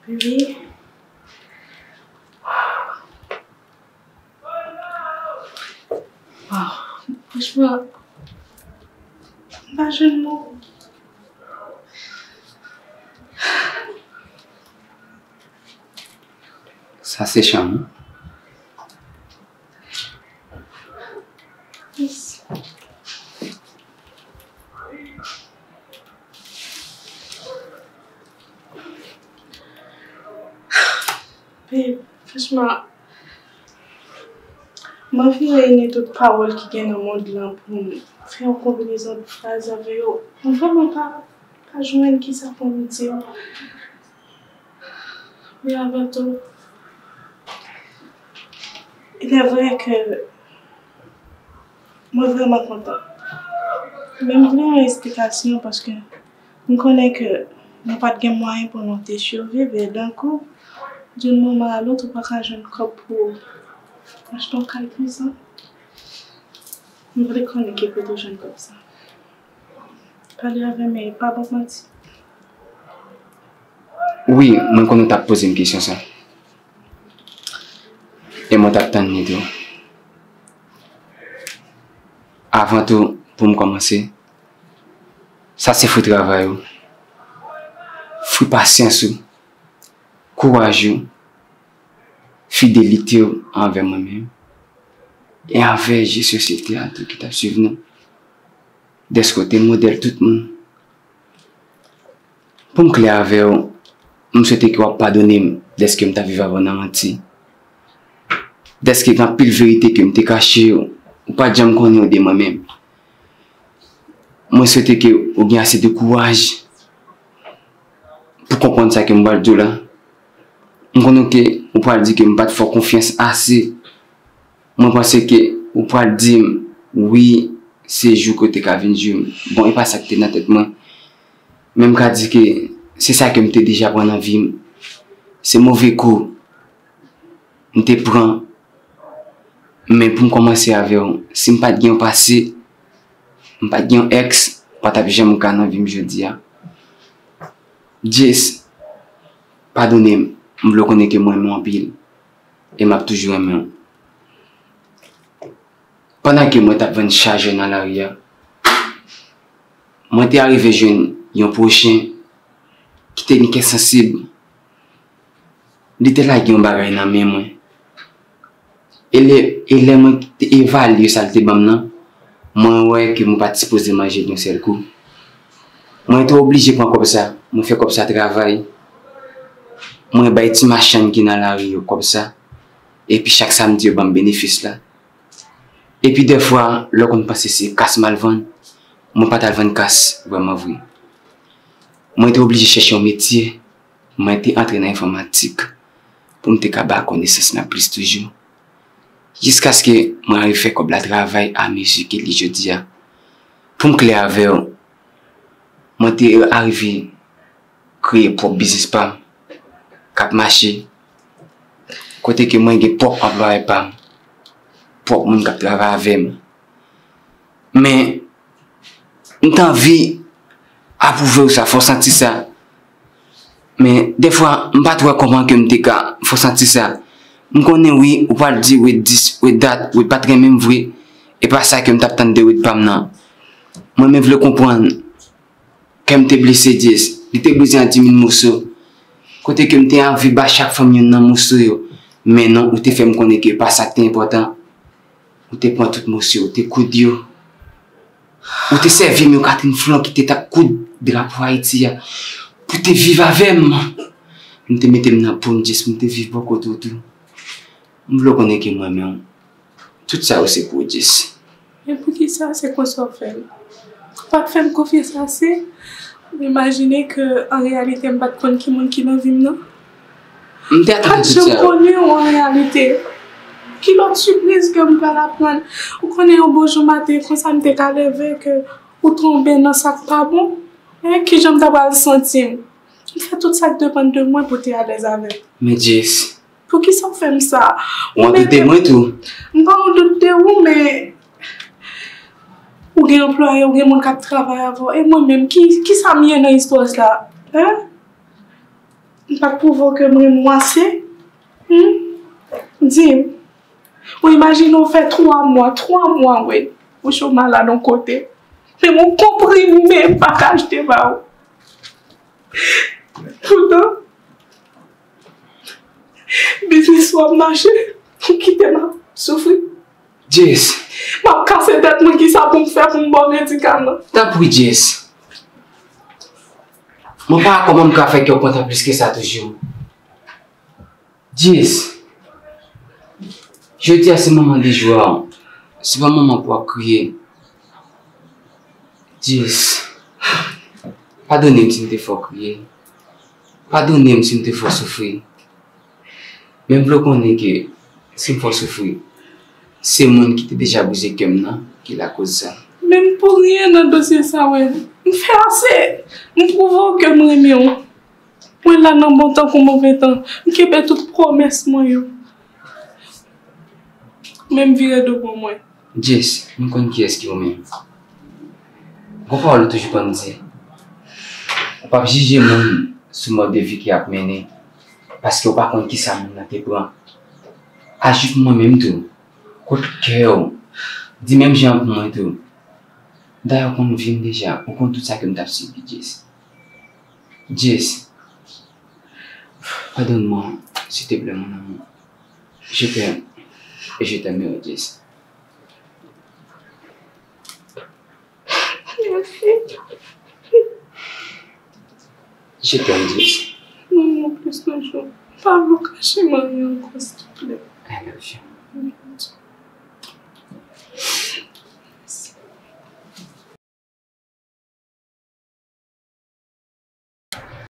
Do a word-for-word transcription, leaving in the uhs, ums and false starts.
Wi. Waw, franchman, m pa jwenn mo. Sa se chanm ou? Yes. Babe, franchman, m anvi reyini tout pawòl ki gen nan mond lan pou m fè yon konbinezon de fraz avè yo. M vrèman pa, pa jwenn kisa pou m di yo. Men avan tou, il est vrai que mwen vrèman kontan. Men m vle yon esplikasyon paske m konnen ke nou pa t gen mwayen pou nou te surviv, e donk, d'un moment à l'autre, ou pa ka jwenn kòb pou achte yon kay pou sa. M vle konnen ki kote w jwenn kòb sa. Pale avè m, e pa ban m manti. Wi, mwen konnen w t ap poze m kesyon sa. E mwen t ap tann li tou. Avan tou, pou m kòmanse, sa se fwi travay ou, fwi pasyans ou, kouraj ou, fidelite w anvè mwen menm, e anvè je sosyete a tou ki t ap swiv nou, dèske w te modèl tout moun. Pou m klè avè w, m swete ke w ap padone m dèske m t ap viv avè w nan manti. Dèske gen anpil verite ke m te kache w, ou pa t janm konnen yo de mwen menm. Mwen swete ke w gen ase de kouraj pou konprann sa ke m pral di w la. M konnen ke ou pral di ke m pa t fè w konfyans ase. Mwen panse ke ou pral di m, wi, se jou ke w te ka vin jwe m. Bon, e pa sa ki te nan tèt mwen. Men m ka di ke se sa ke m te deja pran nan vi m. Se move kou m te pran. Men pou m kòmanse avè w, si m pa t gen yon pase, m pa t gen yon èks, ou pa t ap janm ka nan vi m jodi a. Jess, padone m, m vle w konnen ke mwen renmen w anpil, e m ap toujou renmen w. Pandan ke mwen t ap vann chajè nan lari a, mwen te arive jwenn yon pwochen ki te gen kè sansib. Li te lage yon bagay nan men mwen. E lè, e lè mwen te evalye sa l te ban m nan, mwen wè ke mwen pa t sipoze manje l yon sèl kou. Mwen te oblije pran kòb sa, mwen fè kòb sa travay. Mwen bay ti machann ki nan lari yo kòb sa. Epi chak samdi yo ban m benefis la. Epi dèfwa, lè w konn panse se kas m al vann, mwen pa t al vann kas vrèman vre. Mwen te oblije chèche yon metye. Mwen te antre nan enfòmatik pou m te ka ba konesans mwen plis toujou. Jiskaske mwen arive fè kòb la travay a mezi ke li jodi a. Pou m klè avè w, mwen te arive kreye pwòp biznis pa m k ap mache, kote ke mwen gen pwòp anplwaye pa m, pwòp moun k ap travay avè m. Men, m t anvi apwouve w sa, fè w santi sa. Men, dèfwa, m pa t wè kòman ke m te ka fè w santi sa. M konnen wi, ou pral di, wè dis, wè dat, wè pa t renmen m vre. E pa sa ke m t ap tann de wè pa m nan. Mwen, men vle konprann. Kè m te blese, Jess. Li te brize an di mil moso. Kote ke m te anvi ba chak fanm youn nan moso yo. Men non, ou te fè m konnen ke pa sa k te enpòtan. Ou te pran tout moso yo, ou te koud yo. Ou te sèvi m yon Catherine Flon ki te t ap koud drapo Ayiti a. Pou te viv avè m. M te mete m nan po m, Jess, m te viv bò kote w tou. M vle w konnen ke m renmen w. Tout sa yo se pou w, Jess. Men poukisa se konsa w fè l? Ou pa t fè m konfyans ase? Ou imajine ke an reyalite m pa t konn ki moun ki nan vi m nan? M te atake tout sa yo. M pa t janm konnen w an reyalite. Ki lòt sipriz ke m pral aprann? Ou konnen yon bon jou maten konsa m te ka leve ke ou tonbe nan sa k pa bon? Hein, kijan m ta pral santi m? M fè tout sa k depann de mwen pou te alèz avè w. Men Jess, poukisa w fè m sa? Ou mete mwen tou. M pa an dout de ou, men ou gen anplwaye, ou gen moun k ap travay avè w. E mwen menm, ki, kisa m ye nan istwa sa? Hein? M pa t pwouve w ke m renmen w ase? Hmm? Di m. Ou imajine w fè twa mwa, twa mwa, wi. Ou cho malad yon kote. Menm yon konprime m pa ka achte ba ou. Poutan, biznis w ap mache, ou kite m ap soufri. Jess. M ap kase tèt mwen kisa pou m fè pou m ba w medikaman. Tanpri, Jess. Mwen pa wè kòman m ka fè kè w kontan plis ke sa toujou. Jess. Jodi a se moman de jwa w. Se pa moman pou w ap kriye. Jess. Padone m si m te fè w kriye. Padone m si m te fè w soufri. Men m vle w konnen ke si m fè w soufri, se moun ki te deja brize kè m nan ki lakoz sa. Men m pou ryen nan dosye sa, Wayne. M fè ase. M pwouve w ke m renmen w. Mwen la nan bon tan kou move tan. M kenbe tout pwomès mwen yo. Men m vire do ban mwen. Jess, m konn kiyès ki ou menm. Gon pawòl ou toujou konn di. Ou p ap jije moun sou mòd de vi ke y ap mennen, paske ou pa konn kisa moun nan te pran. Aji pou mwen menm tou. Kote kè w? Di menm jan pou mwen tou. Dayè, ou konn vi m deja, ou konn tout sa ke m t ap sibi, Jess. Jess, pardonne-moi, s'il te plaît, mon amour. Je t'aime et je t'aimerai, Jess. Merci. Je t'aime, Jess. Non, non, plus un jour. Pablo, kache mwen ankò, s'il te plaît. I love you.